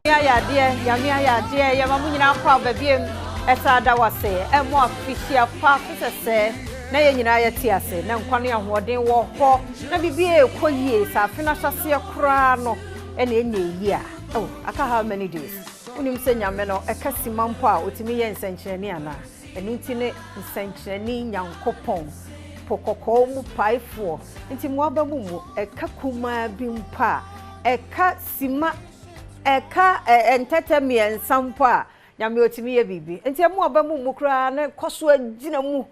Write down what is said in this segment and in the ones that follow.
Ayɛ adeɛ, Nyame ayɛ adeɛ, yɛma mo nyinaa kɔ aba biom, ɛsan da wo ase, ɛmɔ afihyia pa, afe sɛsɛɛ, na yɛn nyinaa yɛte ase, na nkwa ne ahoɔden wɔ hɔ, na biribiara ɛrekɔ yie, sɛ afe no ahyɛaseɛ koraa no ɛna ɛnyɛ yie a, oh, aka how many days? Wonim sɛ Nyame no, ɛka sima mpo a, ɔtumi yɛ nsɛnkyerɛnne anaa? Ɛno nti ne nsɛnkyerɛnne Nyankopɔn, po kɔkɔɔ mu paefoɔ, nti mo aba mu mmu, ɛka kumaa bi mpo a, ɛka sima Ɛka ntɛtɛ miɛnsa mpo a, Nyame otumi yɛ biribi. Nti ɛmo aba mu mmu koraa na kɔ so gyina mu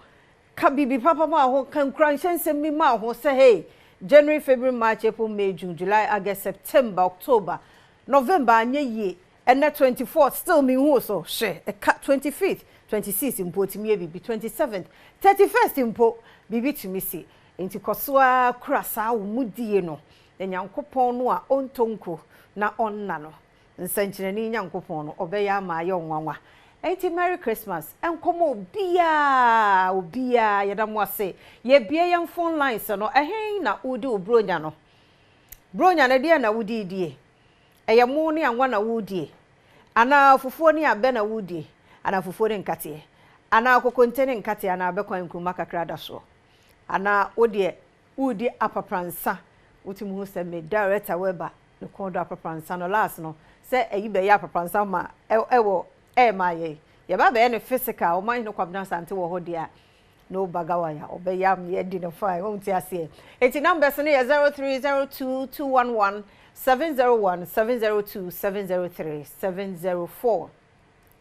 ka biribi papa ma wo ho, ka nkuranhyɛ nsɛm bi ma wo ho sɛ hey, January, February, March, April, May, June, July, August, September, October, November anyɛ yie, ɛnɛ 24th still menhu wo so, hwɛ ɛka 25th, 26th mpo otumi yɛ biribi, 27th, 31st mpo biribi tumi si. Nti kɔ so ara kura saa wo mudie no. Na Nyankopɔn no a ɔntɔ nko na ɔnna no, nsɛnkyerɛnne Nyankopɔn no, ɔbɛyɛ ama ayɛ wo nwanwa. Enti Merry Christmas nkɔma obiara, obiara, yɛda mo ase. Yɛbue yɛn phone lines no, ɛhe na wodi wo Buronya no? Buronya no, ɛdeɛn na wodi die? Ɛyɛ mo ne anwa na wodie? Anaa fufuo ne abɛ na wodie? Anaa fufuo ne nkateɛ? Anaa kokonte ne nkateɛ anaa abɛkwan nkruma kakra da soɔ? Anaa wodeɛ Woredi apapransa wotumi hu sɛ me director Weber ne kɔn dɔ apapransa no last no sɛ ayi bɛyɛ apapransa ma ɛwɔ ɛɛma yɛn yɛba bɛyɛ no physical ɔman hene Kwabena Asante wɔ hɔ deɛ a no bagawaya ɔbɛyɛ ama yɛadi no fine wɔn ti aseɛ eti numbers no yɛ 0302 211 701 702 703 704.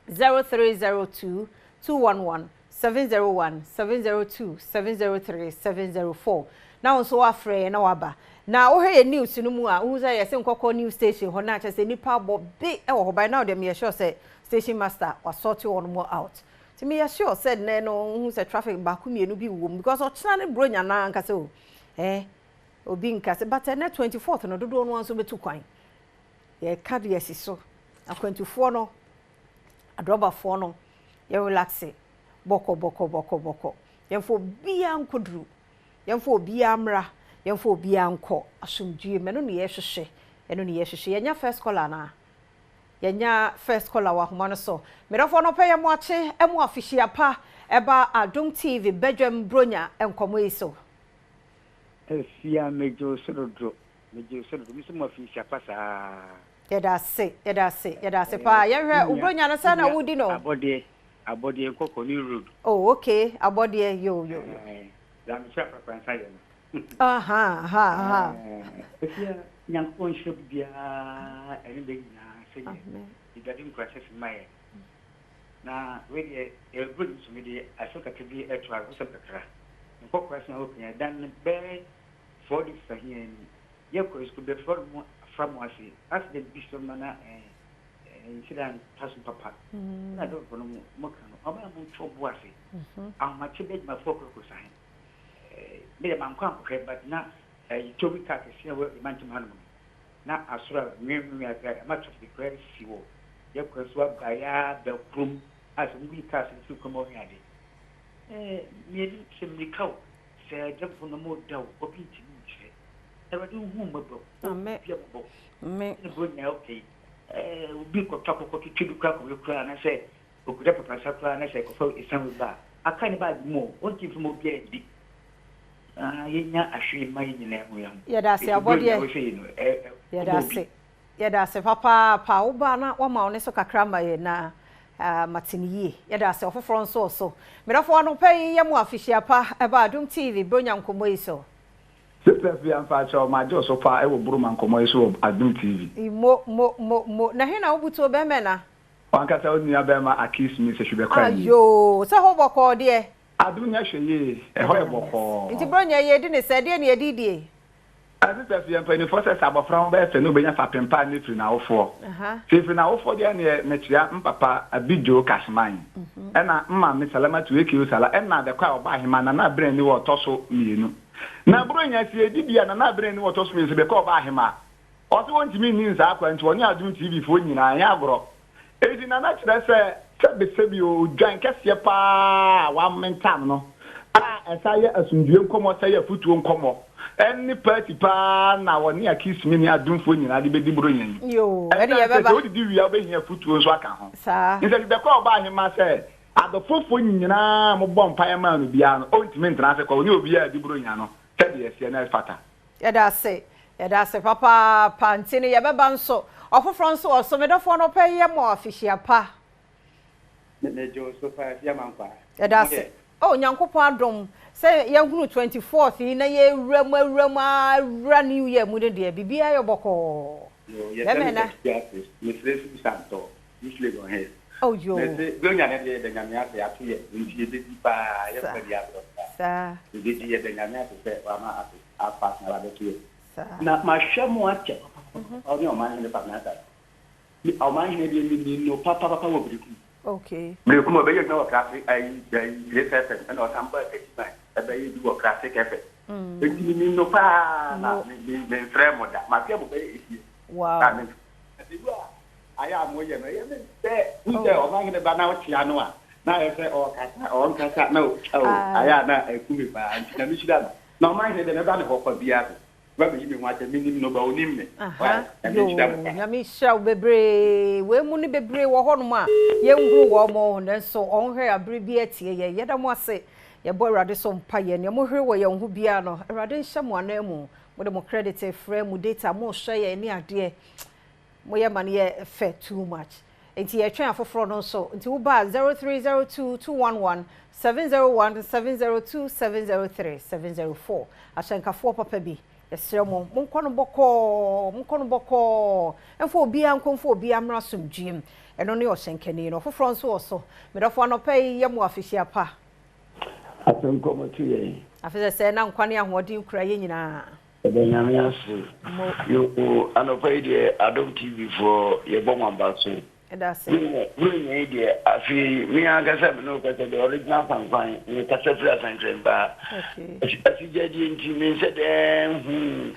0302 211 701 702 703 704 na wo nso woafrɛ yɛn na woaba. Na wohwɛ yɛn news no mu a, wohu sɛ yɛse nkɔkɔ news station hɔ na kyerɛ sɛ nnipa abɔ be wɔ hɔ. By now deɛ meyɛ sure sɛ station master wasort wɔn mo out. Nti meyɛ sure sɛ nnɛ no wohu sɛ traffic baako mmienu bi wɔ mu because ɔkyena ne Buronya no ankasa o. Eh, obi nka sɛ but ɛnnɛ 24th no dodoɔ no ara nso bɛtu kwan. Yɛka de asi so. Akwantufoɔ no, adrɔbafoɔ no, yɛn relaxe bɔkɔ bɔkɔ bɔkɔ bɔkɔ. Yɛmfa obiara nkɔduru, yɛmfa obiara mmra, yɛmfa obiara nkɔ asomdwoeɛ mu. Ɛno na yɛhwehwɛ, ɛno na yɛhwehwɛ. Yɛanya first caller anaa? Yɛanya first caller wɔ ahoma no so. Me dɔfoɔ anɔpa yi moakye, mo afehyia pa ɛba Adom TV badwam Bronya nkɔmmɔ yi so. Afia megye wo so dodo. Megye wo so dodo. Me nso mo afinhyia pa saa. Yɛda ase, yɛda ase, yɛda ase paa. Yɛnhwɛ wo Buronya no sɛn na wodi no? Abɔdeɛ, abɔdeɛ nkɔkɔ new road. Oh okay, abɔdeɛ, yo yo yo. Ɛɛ, dza mehyɛ aprapra nsa yɛ no. Aha, aha, aha. Ɛɛ, Nyankopɔn nhyira obibiara ɛne bɛ nyinaa sɛdeɛ Awurade nkuranhyɛsɛm ma yɛn. Na wei deɛ ɛyɛ bro nso mede asɛm kakra bi ɛto awerɛhosɛm kakra. Nkɔkora sɛm a wɔka yi dan no bɛyɛ 4 days ahia ni. Yɛkɔ sukuu bɛfrɛ no mo fra mo ase accident bi so ma na ɛɛ nhyira nta so papa. Na dɔfo no mo ka no ɔmo a mo ntɔ bo ase. Ahomakye bɛ adwumafoɔ kɔkɔ sahe. Ɛɛ me deɛ mankɔ ankɔhwɛ but na ɛyi tobi car kɛseɛ wɔ emantam hanom no. Na asoro a nwenwenwen akra ɛma traffic koraa si hɔ. Yɛkɔ so aba ya bɛ kurom a sɛ mo yi cars no firi kurom a ɔhwɛ ade. Ɛɛ mmienu sɛ mmirika o sɛ dɔfo no mo da o obi ntumi nkyerɛ. Awurade nhu mmɔbɔ. Amen. Obi mmɔbɔ. Amen. Ne bro nyinaa okay. Ɛɛ obi kɔtɔ akɔkɔ twitwi bi koraa kɔwe koraa na sɛ okuta papansa koraa na sɛ kɔfa esan wi ba a aka ne baagi mu o ɔnti nfam obiara ndi. Ah yɛnya ahwee ma yɛn nyinaa ho yɛn ho. Yɛda ase Eti bro nyinaa abɔdeɛ. wɔhwɛ yi no ɛ ɛ Yɛda ɔbɔ obi. ase. Yɛda ase papaapa. Wo ba na wama wo ne so kakra ma yɛn na uh, mate ne yie. Yɛda ase ɔfoforɔ nso wɔ so. Medɔfo anɔpa yi yɛ mo afihyia pa ɛba Adom TV Bronya nkɔmmɔ yi so. Sister Fia mfakyɛw magye wo so paa ɛwɔ Buruma nkɔmmɔ yi so wɔ Adom TV. Mo mo mo mo na he na wobutuo bɛrima na? Wankasa wo nua bɛrima Akis mi sɛ hwibɛkora nie. Ayoo sɛ hɔ bɔkɔɔ deɛ. Adom nyɛ hwɛ yie, ɛhɔ Yɛda yɛ Nyame ase. Nti bɔkɔɔ. Bronya yi yɛdi ne sɛ deɛ ne yɛde die? Sister Fia mpanyinfoɔ sɛ sɛ abɔfra ho bɛyɛ fɛ na obɛnya fapem paa ne firi n'awofoɔ. Sɛ ɛfiri n'awofoɔ deɛ neɛ mekyea mpapa Abidjo Kasman ɛna mmaame Salamatu aka Sala ɛna adɛkɔ a ɔba ahema Nana Abrani wɔ ɔtɔ so mmienu. Na Bronya si ɛdidi a Nana Abrani wɔ ɔtɔ so mmienu sɛ bɛkɔ ɔba ahema ɔse wɔntumi nni nsaa kwa nti ɔne Adom TV foɔ nyinaa ɛnyɛ agorɔ. Enti Nana kyerɛ sɛ sɛbesɛbe odwan kɛseɛ paa a wamentam no a ɛsan yɛ asomdwoeɛ nkɔmmɔ sɛ yɛ afotuo nkɔmmɔ. Ɛne party paa na wɔne Akisimi ne Adomfoɔ nyinaa de bɛdi Buronya yi. Yoo, ɛne Ɛsiane sɛ yɛbɛba. sɛ wodidi wie a wobɛhia afutuo nso aka ho. Saa. Nti sɛ bɛkɔ ɔbaa hemaa sɛ adɔfofoɔ nyinaa a mobɔ mpaeɛ maa no biara no, ɔntumi ntena ase kwa, ɔne obiara redi Buronya no sɛdeɛ ɛseɛ na ɛfata. Yɛda ase, yɛda ase papaapa. Nti no yɛbɛba nso. Ɔfoforɔ nso wɔ so. Me dɔfoɔ anɔpa yi yɛ mo afihyia pa. Megye wo so paa Afia Mankwaa. Yɛda ase. Oh Nyankopɔn adom sɛ yɛahunu 24th yi na yɛrewura mu awura mu ara awura new year mu no deɛ biribiara yɛ bɔkɔɔ. Yoo yɛfrɛ Bɛmɛ me na. Gyakye Ase mefrɛ firi Santɔ, East Legon he. Oh yoo. Mese Buronya no deɛ yɛda Nyame ase ato yɛn nti yɛbɛdi paa Saa. yɛmfa di agorɔ koraa. Saa. Yɛbɛdi yɛda Nyame ase sɛ wama afe afa asan aba abɛto yɛn. Saa. Na mahwɛ mo akyɛ papapapa wo ne Ɔmanhene Kwabena Asare. Me Ɔmanhene deɛ menim no papapapa wɔ Berekum. Okay. Berekum ɔbɛyɛ adwuma wɔ Classic ayi ayi Grace FM ɛna ɔsan baa Techiman ɛbɛyɛ bi wɔ Classic FM. Enti menim no paa na me me memfrɛ mo da. Mahwɛ mo bɛyɛ 8 years. Wow. A memfrɛ. Na the way a ayɛ a moyɛ no ɛyɛ me dɛ. Wohu sɛ Ɔmanhene ba na wokyea no a na ayɛ sɛ ɔɔkasa ɔɔnkasa na o ayɛ a na ɛku me paa nti Nyame nhyira no. Na Ɔmanhene deɛ mɛba ne hɔ kwa biara so. Ba bɛyi me ho akyɛ menim no ba onim me Aha why Nyame nhyira mo yoo paa. Nyame nhyira wo bebree wei mu no bebree wɔ hɔ nom a yɛnhunu wɔn mo nanso wɔn hwɛ abere biara tie yɛn yɛda mo ase yɛbɔ Awurade so mpaeɛ nea mo hwere wɔ yɛn ho biara no Awurade nhyɛ mo anan mu mo de mo credit frɛ mo data mo hwɛ yɛn ne adeɛ mo yɛ ma no yɛ fɛ too much nti yɛtwɛn afoforɔ no nso nti wo ba 0302 211 701 702 703 704 ahyɛnkafoɔ papa bi yɛsrɛ mo monkɔ no bɔkɔɔ monkɔ no bɔkɔɔ mfa obiara nkɔ mfa obiara mmra asomdwoeɛ mu ɛno ne ɔhyɛnkani no ɔfoforɔ nso wɔ so medɔfo anɔpa yi yɛ mo afehyia pa. Afe nkɔmɔ to yɛn. Afe sɛsɛɛ na nkwa ne ahoɔden kura yɛn nyinaa. Yɛda Nyame ase. Mo. Yoo anɔpa yi deɛ Adom TV foɔ yɛbɔ mo aba so. Yɛda ase. Buronya yi deɛ afei me ankasa me ne wo kasa deɛ original Kwankwan me kasa firi Asankrɛn baa Asigyadeɛ nti me nsɛ dɛɛ hu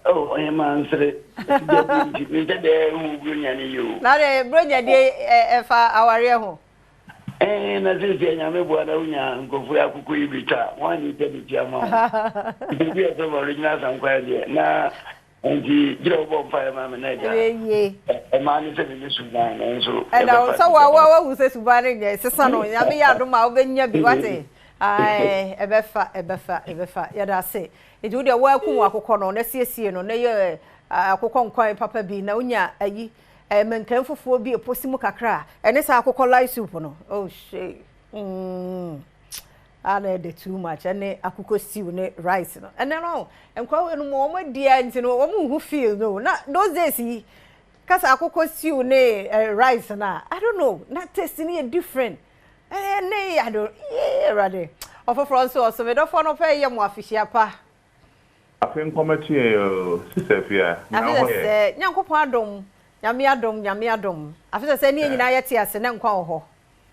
oh ɔhemaa nsere Asigyadeɛ nti me nsɛ dɛɛ hu Buronya no yie o. Na deɛ Buronya deɛ ɛfa awareɛ ho. Ɛɛ na seesei Nyame boa na wonya nkurɔfoɔ yi akokɔ yi bi tɔ a, wɔn ani sɛ metua ma wo. Nti obi a ɛfrɛ me original Sankwaa deɛ, na nti gyina wobɔ mpaeɛ ma me na agya. Ɛbɛyie. Ɛmaa ne sɛ me ne suban nanso Ɛna wo yɛbɛfa sɛ wa wa wahu sɛ suban no nyɛ sesa no Nyame yɛ adom a wobɛnya bi wate. Ae ɛbɛfa ɛbɛfa ɛbɛfa yɛda ase. Nti wo deɛ woakum akokɔ no na siesie no na yɛ akokɔ nkwan papa bi na wonya ayi Ɛyɛ mankan fufuo bi ɛposi mu kakra a ɛne saa akokɔ light soup no oh shey mm a na ɛdɛ too much ɛne akokɔ stew ne rice no ɛnɛ no nkwa wei no mu wɔn adi a nti no wɔn nhu feel no na those days yi kasa akokɔ stew ne eh, rice na I don't know na taste no yɛ different ɛne I don't yee awurade ɔfoforɔ nso ɔso medɔfoɔ no pɛ yɛ mo afihyia pa. Afe nkɔmɛto yɛn oo sister Afia, na Afe wo ho yɛ? sɛsɛ Nyankopɔn adom, Nyame adom, Nyame adom. Afe sɛsɛ ne yɛn nyinaa yɛte ase na nkwa wɔ hɔ.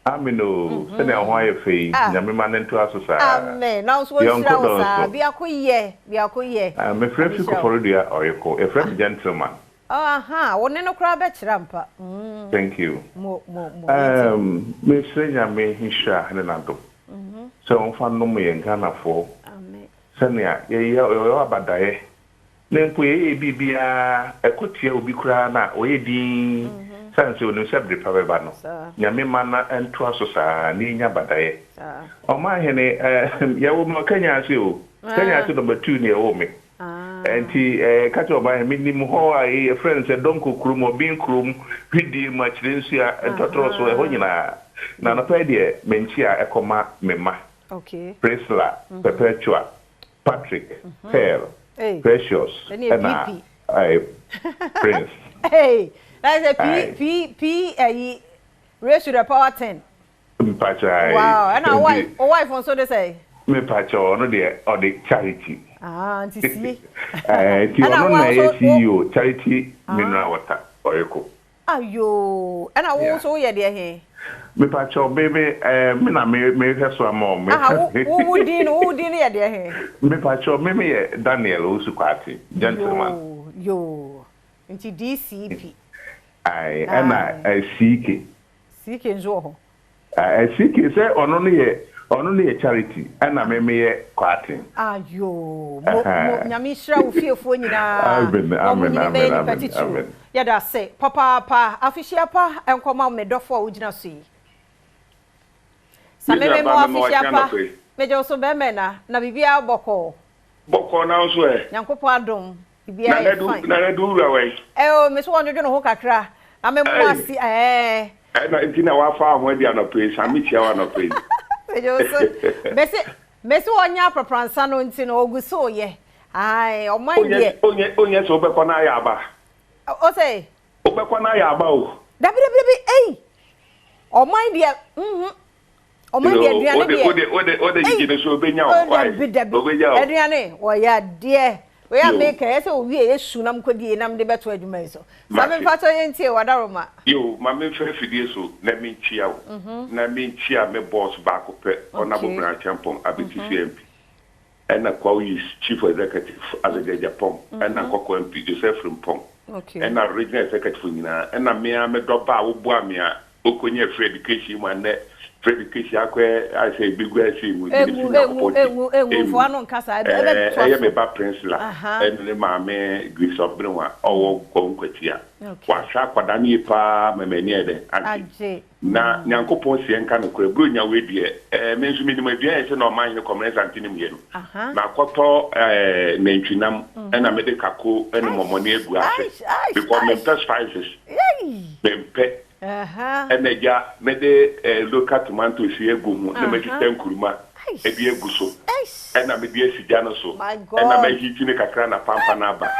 Amen oo, sɛnea wo ho ayɛ fɛ yi, Nyame ma no ntoa so saa. Amen, na wo nso Yɔnko wɔnhyira wo dɔ saa. nso. Biako yɛ, biako yɛ. Ah, mefrɛ Nyame fi nhyira wo. Koforidua Ɔyeko, yɛfrɛ me Gentleman. Oh ahaa, wo ne no koraa bɛkyerɛ ampa. Mm. Thank you. Mo, mo, mo, yɛntie. Um, mesrɛ Nyame nhyira ne n'adom sɛ ɔmfa nnom yɛn Ghanafoɔ. Amen. Sɛnea yɛyɛ yɛwɔ abadaeɛ na mpo yɛyɛ biribiara ɛkɔ tia obi koraa no a ɔyɛ dinn sane sɛ ɔnim sɛ bere pa bɛba no. Nyame mma no ntoa so saa na yɛnya abadaeɛ. Ɔmanhene eh, yɛwoo me wɔ Kenya ase o, Kenya ase number two na yɛwoo me. Nti eh, ka kyerɛ ɔmanhene menim hɔ a yɛfrɛ no sɛ Dɔnkɔ kurom, Ɔben kurom, Hwidie mu, Akyerɛnsua, Ntɔtorɔ so, ɛhɔ nyinaa. Na anɔpa yi deɛ menkyea ɛkɔma me mma. Okay. Priscilla, Perpetua, Patrick, Pearl, Hey. Precious, Ɛne ɛna PP. eh, Prince. Hey, that is a P Aye. P P ayi raise to the power 10. Mpakyɛ aye. Wow, ɛna wo wife, Nti wo wife nso de sɛ? mepakyɛ ɔno deɛ ɔde Charity. Ah, nti sie. Eh, nti Ɛna ɔno wo na nso ɛyɛ wo CEO Charity Mineral Water Ɔyeko. Ayoo, ɛna wo Yeah. nso woyɛ deɛ he? Mepakyɛw me me eh, me na me mehwɛ so ama wɔn. Aha, wo wo wo din no, wo din no yɛ deɛ he? Mepakyɛw me me yɛ Daniel Owusu Kwate, gentleman. Yoo, yoo, nti DCP. Ae, ɛna Ae. eh, CK. CK nso wɔ hɔ? Ae, CK sɛ ɔno no yɛ. Ɔno no yɛ Charity ɛna me meyɛ Kwarteng. Ayoo mo mo Nyame nhyira wo fiefoɔ nyinaa Amen na ɔmo amen nyini amen bɛyɛ nipa amen titiriw. amen. Yɛda ase papaapa. Afehyia pa nkɔma wo me dɔfo a wogyina so yi. Me Same nua me baa mo mema afehyia wakye pa. anɔpa yi. Megye wo so bɛɛma ɛna na biribiara bɔkɔɔ. Bɔkɔɔ na wo nso ɛ? Nyankopɔn adom biribiara Nana yɛ du fine. Nana du wura wɛn? Ɛɛ o me so wɔndwodwo ne ho kakra na me mo Ei! ase ɛɛ. Ɛna nti na wafa wo ho adi anɔpa yi, Same kyia wo anɔpa yi. Megye wo so. Mese mese wɔnyɛ aprapransa no nti no ogu so yɛ. Ae ɔman Onyɛ deɛ. onyɛ onyɛ sɛ wobɛkɔ na ayɛ aba. Ose? Wobɛkɔ na ayɛ aba o. Dabi dabi dabi ei! Ɔman deɛ mhm ɔman deɛ Yoo aduane wode deɛ wode wode wode ei gyigyi no so obenya oh wo wai dabi dabi obenya wo. aduane wɔyɛ adeɛ wei a Yoo. meka yi ɛsɛ owie yɛ su na mekɔdie na mede bɛto adwuma yi so Same Mate. mpakyɛw yɛntie wadaroma. Yoo ma memfa afidie so na menkyia wo na menkyia me boss baako pɛ Honourable Okay. Brown Acheampong Abetifi MP. Ɛna Kwawu East Chief Executive Azeja Agyapong, ɛna Nkɔkɔ MP Joseph Frimpong, ɛna Regional Executive nyinaa, ɛna me ara me dɔ ba a woboa me a okonyaa free education mu a nnɛ free education akɔyɛ ayɛ sɛ ebegu ayɛ sɛ engu, menim sɛ Engu, engu, Nyankopɔn nti engu, engu, engu. mfoa no nka saa, ɛbɛ, Ɛɛ, ɛbɛtoa ɛyɛ me so. ba Princella Aha. ɛne ne maame Grace Ɔberewa a ɔwɔ Kwawu Nkwatia. Okay. Wahwɛ akwadaa no yie paa ma m'ani ayɛ dɛn? Agye. Agye. Na Nyankopɔn seɛ nka nokorɛ, Buronya wei deɛ, eh, me nso menim aduan a ɛsɛ na ɔman hene Kɔmene Asante nim yɛ no. Makɔtɔ eh, nantwinam, ɛna mede kako ne mɔmɔne agu ase, because mempɛ spices, mempɛ. Ɛna agya, mede eh, local tomatoes yi agu ho, na matwitwa nkuruma de agu so, ɛna mede asi gya no so, ɛna maheati no kakra na pampa no aba,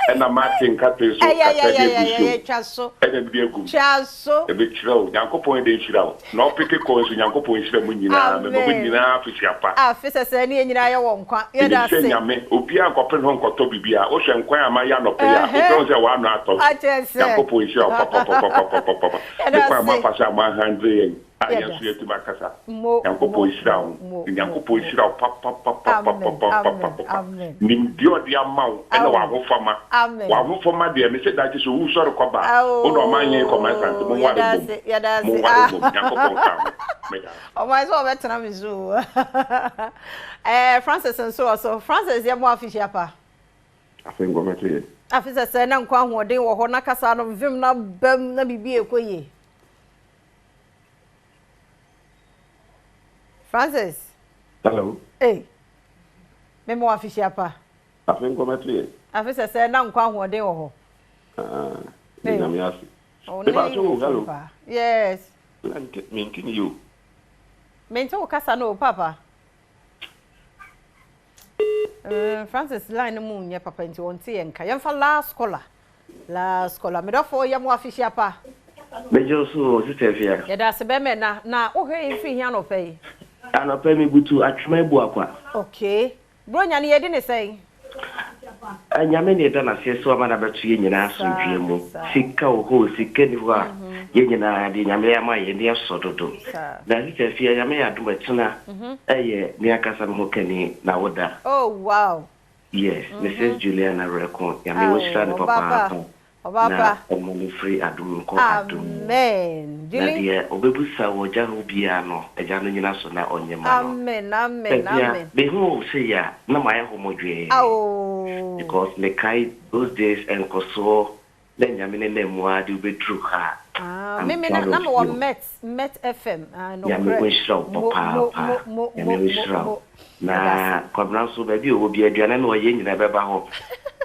ɛna mate nkate nso kakra de agu so, ɛna mede agu mu. Mekyerɛ wo, Nyankopɔn de nhyira wo, na ɔpeke kɔ nso, Nyankopɔn nhyira mo nyinaa, mema mo nyinaa afehyia pa. Afe sɛsɛɛ ne yɛn nyinaa yɛ wɔ nkwa. Menim Yɛda sɛ ase. Nyame, obiara nkɔpere ne ho nkɔtɔ biribiara, wohwɛ nkwan a mayɛ anɔpa yi a, wobɛhu sɛ w'ano atɔ so. Nyankopɔn nhyira wo papapapapapapa, ne Yɛda kwan a ase. moafa so a moahandle yɛn. A yɛn Yɛda nso yɛatumi akasa. Mo, Nyankopɔn mo, nhyira mo, wo. mo, mo, Nyankopɔn mo. nhyira wo Amen, amen, papapapapapapapa. amen. Nimdeɛ ɔde ama wo ɛna Ao, w'ahofama. amen. W'ahofama deɛ mese daakye sɛ owu sɔre kɔba a, wo na ɔman hene kɔma Asante. Ao, Monware yɛda mmom. ase, yɛda ase. Monware mmom. Nyankopɔn nka ho. Meda ase. Ɔman sɛ ɔbɛtena me so o. Eh, Francis nso wɔ so. Francis, yɛ mo afihyia pa. Afei nkɔmɛto yɛ. Afe sɛsɛɛ na nkwa ahoɔden wɔ hɔ na kasa no vim na bam na biribi ɛkɔ yie. Francis. Hello. Hey. Me mo afihyia pa. Afe nkɔmɛto yɛ. Afe sɛsɛ na nkwa ahoɔden wɔ hɔ. Ah, hey. Nyame ase. Oh, Me ba so hello. Yes. Mente ne yo. Mente wo kasa no papa. Uh, Francis line no mu nyɛ papa nti wɔnte yɛn nka. Yɛmfa last caller. Last caller. Medɔfo yɛ mo afihyia pa. Megye wo so o, Sister Afia. Yɛda ase bɛrima ɛna. Na wohwɛ yɛn firi he anɔpa yi? Anɔpa yi mebutu Atwema Abuakwa. Okay. Buronya no yɛdi ne sɛn? Nyame na yɛda no aseɛ sɛ wama no abɛto yɛn nyinaa asomdwoeɛ mu. Sika wɔ hɔ o, sika nni hɔ a, yɛn nyinaa deɛ Nyame ayɛ ama yɛn ani asɔ dodo. Na Sister Afia, Nyame yɛ adom a ɛkyena ɛyɛ me ankasa me ho kani n'awoda. Oh wow! Yes, Mrs Juliana Wereko, Nyame ɔnhyira no papaapa na ɔma no mfiri adom nkɔ adom mu. Amen. Na Julie. deɛ ɔbɛbusa wɔ Agya hɔ biara no, Agya no nyina so na ɔnyɛ ma no. Amen, amen, Baabi a amen. mehu wo sei a, na mayɛ homodwee Awoo. because mekae those days nkɔsoɔ na Nyame nenam mu ara de wo bɛduru ha a, Ah, I'm me me na proud na of mewɔ you. Met, Met FM, ah, Nyame nokorɛ. ɔnhyira wo Mo, mo, papaapa. mo, mo, Nyame mo, mo, ɔnhyira wo. mo. Na Meda ase. Kwabena nso baabi a ɔwɔ biara aduane no ɔyɛ nyinaa bɛba hɔ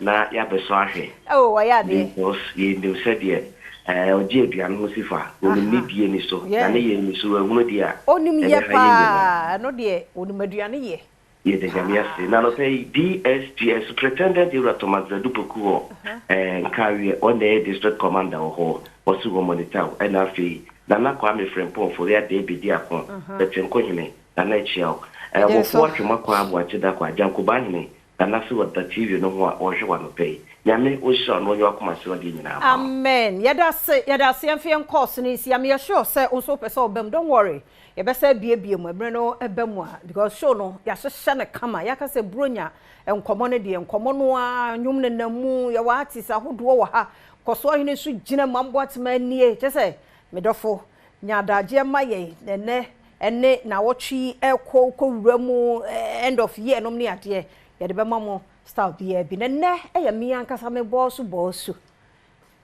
na yɛabɛsɔ ahwɛ. Oh, wayɛ adeɛ. Because yɛnim sɛdeɛ ɛɛ ɔgye aduane ho si fa. Ɔnim ne Aha. die ni so na ne Yes. yɛ ni so wahunu deɛ a Ɔnim yɛ ɛbɛha yɛn nyinaa. paa. Ɛno deɛ, ɔnim aduane yɛ. Yɛda Nyame ase. Na anɔpa yi, DSGS Superintendent Ewura Thomas Zadu Poku wɔ eh, Nkawie, ɔno na ɛyɛ District Commander wɔ hɔ, ɔse wɔ monitor wo. Ɛna afei, Nana Kwame Frimpong Ofori Adei Bediako, Bɛtenko Hene, Nana akyia wo. Eh, Megye Ɔbɔfoɔ so. Atwema Kwan Aboakye Dakwa, Agyankobaa Hene, Nana se ɔda TV no ho a ɔrehwɛ wo anɔpa yi. Nyame ɔnhyira wo na ɔnyɛ w'akoma so adeɛ nyinaa mma wo. Amen yɛda ase yɛda ase yɛmfa yɛn course no nsi a meyɛ sure sɛ wo nso wopɛ sɛ ɔba mu don't worry yɛbɛsan abiebie mu ɛberɛ no ba mu a because show no yɛahyehyɛ no kama yɛaka sɛ Buronya nkɔmmɔ no deɛ nkɔmmɔ no ara nnwom nenam mu yɛwɔ artist ahodoɔ wɔ ha Kɔsoɔ Hene nso gyina mu Amboatema nie kyerɛ sɛ me dɔfo nya adagyeɛ ma yɛn na ɛnɛ. Ɛne nawɔtwe yi ɛkɔ kɔ wura mu end of year nom ne adeɛ yɛde bɛma mo style biara bi. Na nnɛ ɛyɛ me ankasa me bɔɔso bɔɔso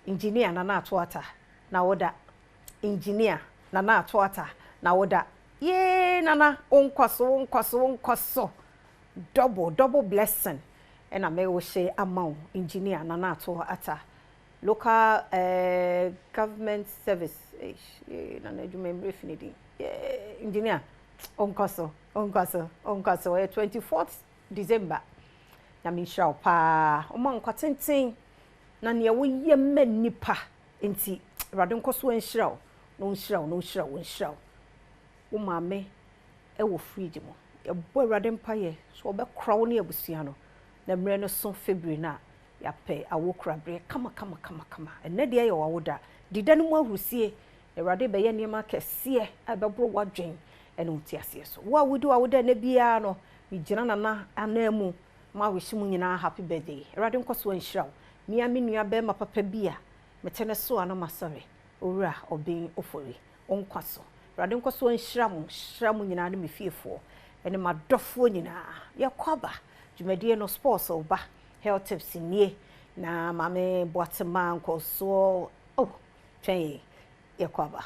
Engineer Nana Ato Atta na woda. Engineer Nana Ato Atta na woda. Yee Nana wo nkɔ so wo nkɔ so wo nkɔ so. Double double blessing ɛna me wohyɛ ama wo Engineer Nana Ato Atta. Local eh, government service eish yee Nana adwuma mmerɛ fi ne din. Yee Engineer wo nkɔ so wo nkɔ so wo nkɔ so. Ɛyɛ 24th December. Nyame nhyira wo paa. Ɔma nkwa tenten na nea woyɛ ma nnipa nti, Awurade nkɔ so nhyira wo, na ɔnhyira wo, na ɔnhyira wo, ɔnhyira wo. Wo maame wɔ fridge mu. Yɛbɔ Awurade mpaeɛ sɛ ɔbɛkora wo ne abusua no, na mmerɛ no so February no a, yɛapɛ awokura berɛ kama kama kama kama. Ɛnnɛ deɛ yɛ w'awoda. Di da no mu ahurusie, na Awurade rebɛyɛ nneɛma akɛseɛ a ɛbɛboro w'adwen ne wo nteaseɛ so. Wo a wodi w'awoda ɛnnɛ biara no, megyina Nana ananmu Ma wish mo nyinaa happy birthday. Awurade nkɔ so nhyira wo. Me ara me nua barima papa bi a mete ne so a na masɔre, Owura Obeng Ofori, wo nkwa so. Awurade nkɔ so nhyira mo, nhyira mo nyinaa ne me fiefoɔ ne m'adɔfoɔ nyinaa. Yɛkɔ aba, dwumadie no sports reba, health tips nie, na Maame Boatema nkɔsoɔ, oh, twɛn yɛn, yɛkɔ aba.